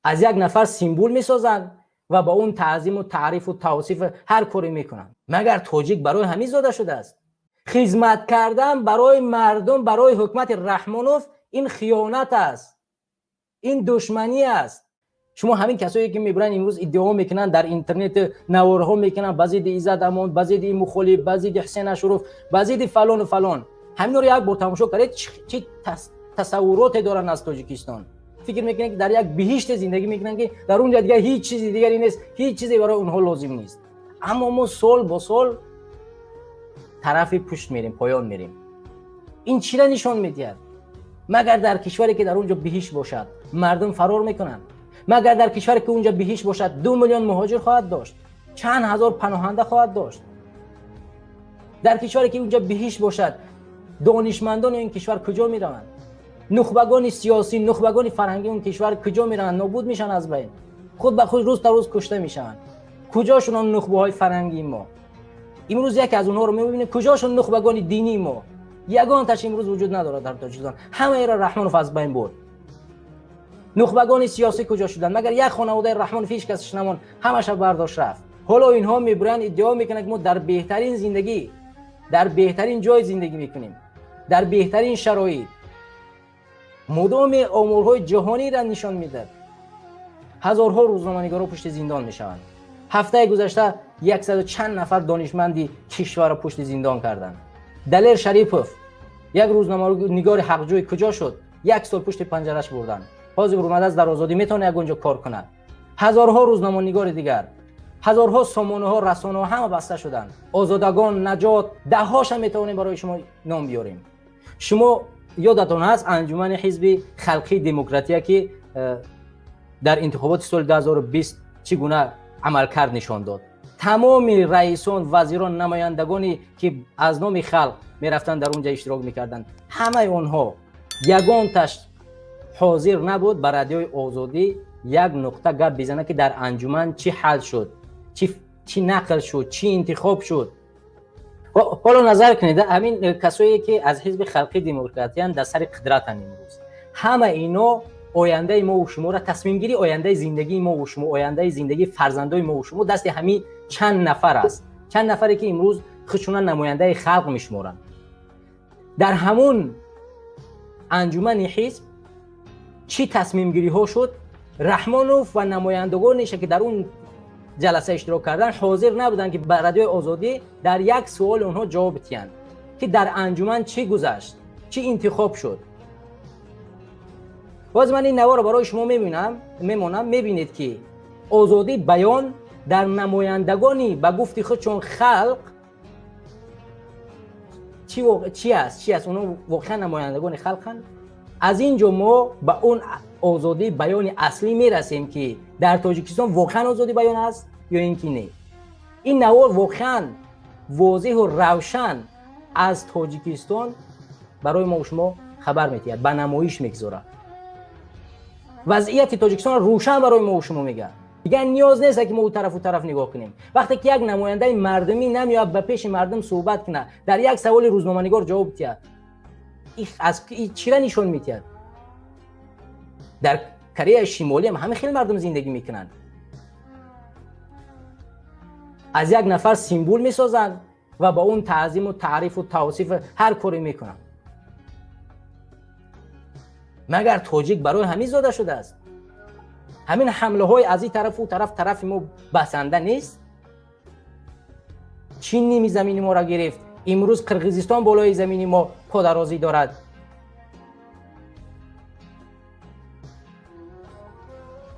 Аз як нафар символ месозанд ва ба он таъзиму таърифу тавсиф ҳар коре мекунанд. Магар тоҷик барои ҳамин зода шудааст? Хизмат кардан барои мардум, барои ҳукумати Раҳмонов ин хиёнат аст, ин душманӣ аст. Шумо ҳамин касое ки мебуранд, имрӯз иддао мекунанд, дар интернет наворҳо мекунанд ба зидди Иззат Амон, ба зидди мухолиф, ба зидди Ҳусен Ашуров, ба зидди фалону фалон, ҳаминро як бор тамошо кардед, чӣ тасаввуроте доранд аз Тоҷикистон? Фикр мекунанд, ки дар як биҳиште зиндагӣ мекунанд, ки дар он ҷо дигар ҳеҷ чизи дигаре нест, ҳеҷ чизе барои онҳо лозим нест. Аммо мо сол бо сол тарафи пушт мерем, поён мерем. Ин чира нишон медиҳад? Магар дар кишваре ки дар он ҷо биҳишт бошад, мардум фарор мекунанд? Магар дар кишваре ки он ҷо биҳишт бошад, 2 миллион муҳоҷир хоҳад дошт, чанд ҳазор паноҳанда хоҳад дошт? Дар кишваре ки он ҷо биҳишт бошад, донишмандони ин кишвар куҷо мераванд? Нухбагони сиёсӣ, нухбагони фарҳангии он кишвар куҷо мераванд? Нобуд мешаванд, аз байн худ ба худ рӯз та рӯз кушта мешаванд. Куҷошон он нухбаҳои фарҳангии мо? Имрӯз яке аз онҳоро мебинем. Куҷошон нухбагони динии мо? Ягонташ имрӯз вуҷуд надорад дар Тоҷикистон. Ҳамаеро Раҳмонов аз байн бурд. Нухбагони сиёсӣ куҷо шуданд? Магар як хонаводаи Раҳмонов ҳеҷ касаш намонд, ҳамаша бардошт рафт. Ҳоло инҳо мебуранд, иддао мекунанд, ки мо дар беҳтарин зиндагӣ, дар беҳтарин ҷой зиндагӣ мекунем, дар беҳтарин шароит. Мудоми оморҳои ҷаҳониро нишон медиҳад, ҳазорҳо рӯзноманигорҳо пушти зиндон мешаванд. Ҳафтаи гузашта яксаду чанд нафар донишманди кишварро пушти зиндон карданд. Далер Шарипов, як рӯзноманигори ҳақҷӯй, куҷо шуд? Як сол пушти панҷараш бурданд. Ҳозир омадааст дар озодӣ, метавонад ягон ҷо кор кунад. Ҳазорҳо рӯзноманигори дигар, ҳазорҳо сомонаҳо, расонаҳо ҳама баста шуданд. Озодагон, Наҷот, даҳҳоша метавонем барои шумо ном биёрем. Шумо ёдатон ҳаст, анҷумани ҳизби халқии демократия, ки дар интихоботи соли 2020 чӣ гуна амалкард нишон дод. Тамоми раисон, вазирон, намояндагоне ки аз номи халқ мерафтанд, дар он ҷа иштирок мекарданд, ҳамаи онҳо, ягонташ ҳозир набуд ба Радиои Озодӣ як нуқта гап бизанад, ки дар анҷуман чӣ ҳал шуд, чӣ нақл шуд, чӣ интихоб шуд. Ҳоло назар кунед, ҳамин касое ки аз ҳизби халқии демократиянд, дар сари қудратанд имрӯз. Ҳама ино ояндаи мову шуморо, тасмимгирии ояндаи зиндагии мову шумо, ояндаи зиндагии фарзандои мову шумо дасти ҳамин чанд нафар аст, чанд нафаре ки имрӯз худшона намояндаи халқ мешуморанд. Дар ҳамун анҷумани ҳизб чӣ тасмимгириҳо шуд, Раҳмонов ва намояндагонеше ки дар он ҷаласа иштирок карданд, ҳозир набуданд, ки ба Радиои Озодӣ дар як суоли онҳо ҷавоб диҳанд, ки дар анҷуман чӣ гузашт, чӣ интихоб шуд. Боз ман ин наворо барои шумо мебинам, мемонам, мебинед, ки озодии баён дар намояндагони ба гуфти худшон халқ чӣ аст, чӣ аст? Онҳо воқеан намояндагони халқанд? Аз ин ҷо мо ба он озодии баёни аслӣ мерасем, ки дар Тоҷикистон воқеан озодии баён аст ё ин ки не. Ин навор воқеан возеҳу равшан аз Тоҷикистон барои мо шумо хабар медиҳад, ба намоиш мегузорад, вазъияти Тоҷикистонро рӯшан барои мо шумо мегӯяд. Дигар ниёз нест, ки мо ӯ тарафу тараф нигоҳ кунем. Вақте ки як намояндаи мардумӣ намеояд ба пеши мардум суҳбат кунад, дар як саволи рӯзноманигор ҷавоб диҳад, аз чира нишон медиҳад? Дар Кореяи Шимолӣ ҳам ҳамин хел мардум зиндагӣ мекунанд. Аз як нафар символ месозанд ва ба он таъзиму таърифу тавсиф ҳар коре мекунанд. Магар тоҷик барои ҳамин зода шудааст? Ҳамин ҳамлаҳои аз ин тарафу тараф тарафи мо басанда нест. Чин ними замини моро гирифт, имрӯз Қирғизистон болои замини мо подарозӣ дорад.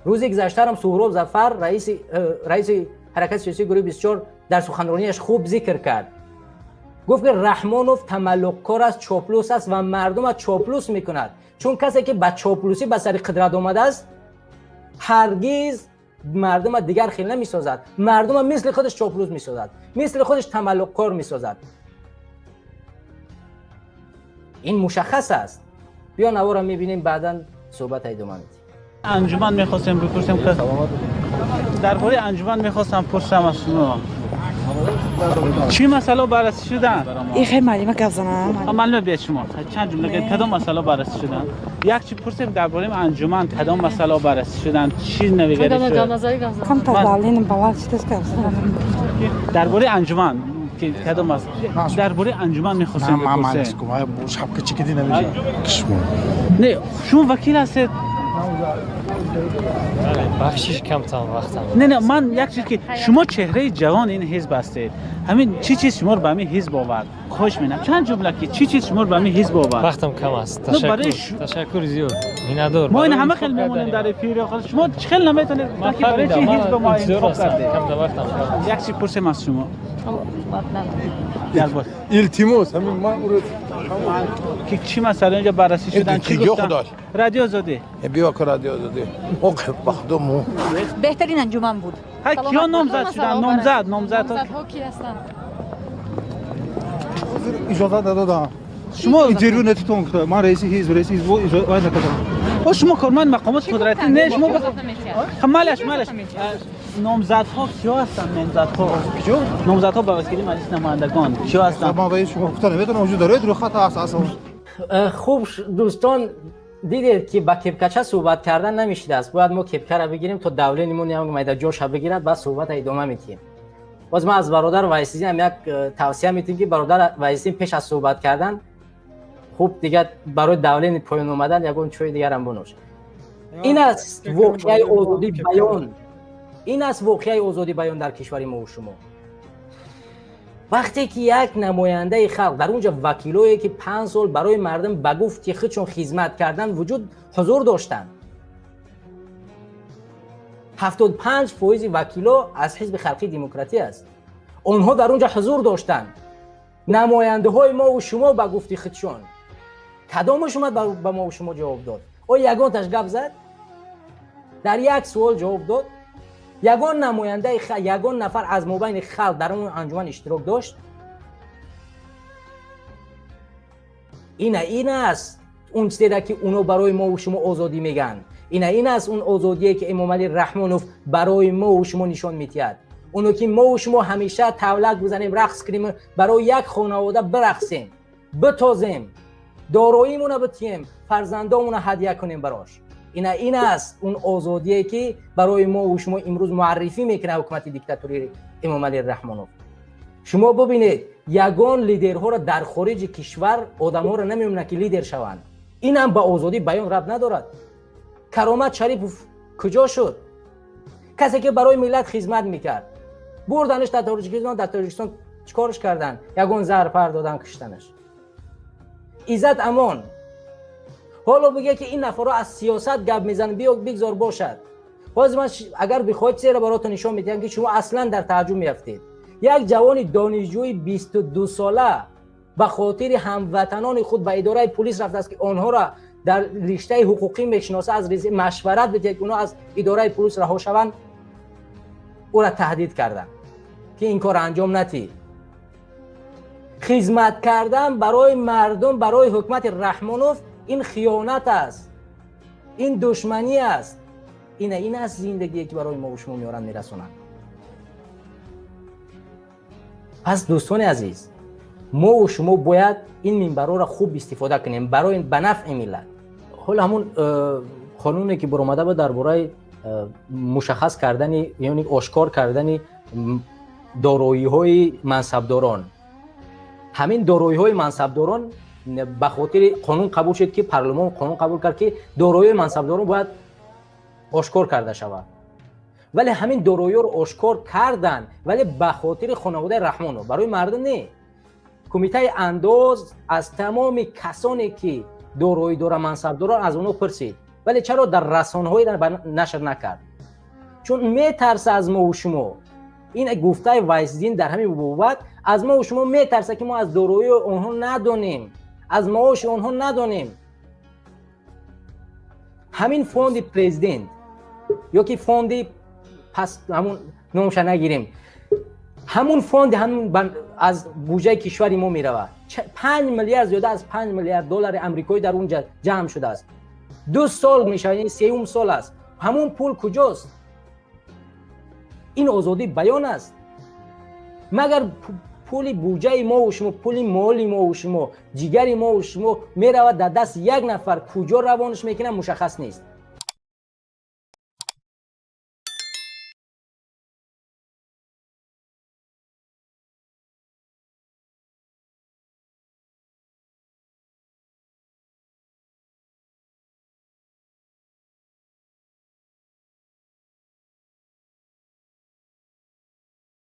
Рӯзи гузаштарам Суҳроб Зафар, раиси ҳаракати сиёсии гурӯҳи 24, дар суханронияш хуб зикр кард, гуфт, ки Раҳмонов тамаллуқкор аст, чоплус аст ва мардума чоплус мекунад, чун касе ки ба чоплусӣ ба сари қудрат омадааст, ҳаргиз мардума дигар хел намесозад, мардума мисли худаш чоплус месозад, мисли худаш тамаллуқкор месозад. Ин мушаххас аст. Биё, навора мебинем, баъдан суҳбата идома медиҳем. Анҷуман мехостем бипурсем, ки дар бораи анҷуман мехостам пурсам аз шумо. Чӣ масъала баррасӣ шуданд? Ихе маълима гап занам. Маълима, биёед, шумо чанд ҷумла гӯед, кадом масъала баррасӣ шуданд? Як чӣ пурсем дар бораи анҷуман, кадом масъала баррасӣ шуданд, чӣ навигарӣ шуд? Камтар давление баланд шудааст, гап занам. Дар бораи анҷуман ки кадом аст, дар бораи анҷуман мехостем бипурсем. Не, шумо вакил ҳастед. Бахшиш, камтан вақтам. Не, ман як чиз, ки шумо чеҳраи ҷавони ин ҳизб ҳастед, ҳамин чӣ чиз шуморо ба ҳамин ҳизб овард? Хоҳиш менам, чанд ҷумла, ки чӣ чиз шуморо ба ҳамин ҳизб овард? Вақтам кам аст. Ну, барои Ташаккур, ташаккури зиёд, миннатдор. Мо ин ҳама хел мемонем дар эфир, шумо чӣ хел наметонед Ман ки барои чӣ фаҳмидам, ҳизб мо ман интизор интихоб ҳастам. кардед? Камта вақтам кам. Як чиз пурсем аз шумо дар бор Илтимос, ҳамин ман уро ки чӣ масъала инҷо баррасӣ шудан, чӣ киҷо гуфтан? Худош? Радио Озодӣ. Биё ки Радио Озодӣ вақту мо Беҳтарин анҷуман буд. Ҳай, киё номзад шуданд? Номзад. Номзадҳо ки ҳастанд? Иҷозат надодам. Шумо Интервю нетитон гуфта, ман раиси ҳизб иҷозат вай накардам. О, шумо корманди мақомоти қудратӣ не, шумо Иҷозат. Малаш, малаш, номзадҳо киё ҳастанд, номзадҳо? Киҷо? Номзадҳо ба вакили Маҷлиси намояндагон киё ҳастанд? Ман ваи шумо гуфта наметавонам, вуҷуд дорад, рӯйхат ҳаст асло. Хуб, дӯстон, дидед, ки ба кепкача суҳбат кардан намешидааст. Бояд мо кепкара бигирем, то давление мон як майда ҷоша бигирад, баъд суҳбата идома медиҳем. Боз ман аз бародар Вайсидин ҳам як тавсия медиҳем, ки бародар Вайсидин пеш аз суҳбат кардан хуб дигар барои давление поён омадан ягон чои дигарам бинӯш. Ин аст воқеаи озодии баён, ин аст воқеаи озодии баён дар кишвари мову шумо. Вақте ки як намояндаи халқ дар унҷа, вакилое ки 5 сол барои мардум ба гуфти худшон хизмат кардан вуҷуд ҳузур доштанд, 75 фоизи вакило аз Ҳизби Халқии Демократӣ аст, онҳо дар унҷа ҳузур доштанд, намояндаҳои мову шумо ба гуфти худшон, кадомаш омад ба мову шумо ҷавоб дод? О, ягонташ гап зад? Дар як суол ҷавоб дод? Ягон намояндаи, ягон нафар аз мобайни халқ дар он анҷуман иштирок дошт? Ина ин аст он чизеда, ки уно барои мову шумо озодӣ мегӯянд. Ина ин аст он озодие, ки Эмомалӣ Раҳмонов барои мову шумо нишон медиҳад. Оно ки мову шумо ҳамеша тавлак бизанем, рақс кунем, барои як хонавода бирақсем, битозем, дороимона битием, фарзандомона ҳадя кунем барош. Ина ин аст он озодие, ки барои мову шумо имрӯз муаррифӣ мекунад ҳукумати диктатории Эмомалӣ Раҳмонов. Шумо бубинед, ягон лидерҳоро дар хориҷи кишвар одамҳоро намемонад, ки лидер шаванд. Инам ба озодии баён рабт надорад. Каромат Шарипов куҷо шуд? Касе ки барои миллат хизмат мекард, бурданаш дар Тоҷикистон, дар Тоҷикистон чӣ корш карданд? Ягон заҳр пар додан, куштанаш. Иззат Амон ҳоло бигӯя, ки ин нафарҳо аз сиёсат гап мезананд, биё, бигзор бошад. Ҳозир ман, агар бихоҳед, чизеро баротон нишон медиҳам, ки шумо аслан дар тааҷҷуб меафтед. Як ҷавони донишҷӯи 22сола ба хотири ҳамватанони худ ба идораи пулис рафтааст, ки онҳоро дар риштаи ҳуқуқӣ мешиноса, аз машварат бидиҳад, ки онҳо аз идораи пулис раҳо шаванд. Ӯра таҳдид карданд, ки ин кор анҷом натӣ. Хизмат кардан барои мардум барои ҳукумати Раҳмонов ин хиёнат аст, ин душманӣ аст. Ина ин аст зиндагие, ки барои мову шумо меоранд, мерасонанд. Пас, дӯстони азиз, мову шумо бояд ин минбарҳоро хуб истифода кунем барои ба нафъи миллат. Ҳоло ҳамун қонуне, ки баромада буд дар бораи мушаххас кардани, яъне ошкор кардани дороиҳои мансабдорон, ҳамин дороиҳои мансабдорон ба хотири қонун қабул шуд, ки парлумон қонун қабул кард, ки дороиҳои мансабдорон бояд ошкор карда шавад. Вале ҳамин дороиҳоро ошкор карданд, вале ба хотири хонаводаи Раҳмонов, барои мардум не. Кумитаи андоз аз тамоми касоне, ки дороӣ дора, мансабдорон, аз онҳо пурсид. Вале чаро дар расонаҳои нашр накард? Чун метарса аз мову шумо. Ин гуфтаи Вайсдин дар ҳамин бобат: аз мову шумо метарса, ки мо аз дороии онҳо надонем, аз маоши онҳо надонем. Ҳамин фонди президент ё ки фонди пас, ҳамун номша нагирем, ҳамун фонди ҳамун аз буҷаи кишвари мо меравад. 5 миллиард, зиёда аз 5 миллиард доллари амрикоӣ дар он ҷамъ шудааст. 2 сол мешавад, ин сеюм сол аст. Ҳамун пул куҷост? Ин озодии баён аст? Магар пули буҷаи мову шумо, пули моли мову шумо, ҷигари мову шумо меравад дар дасти як нафар, куҷо равонаш мекунад, мушаххас нест.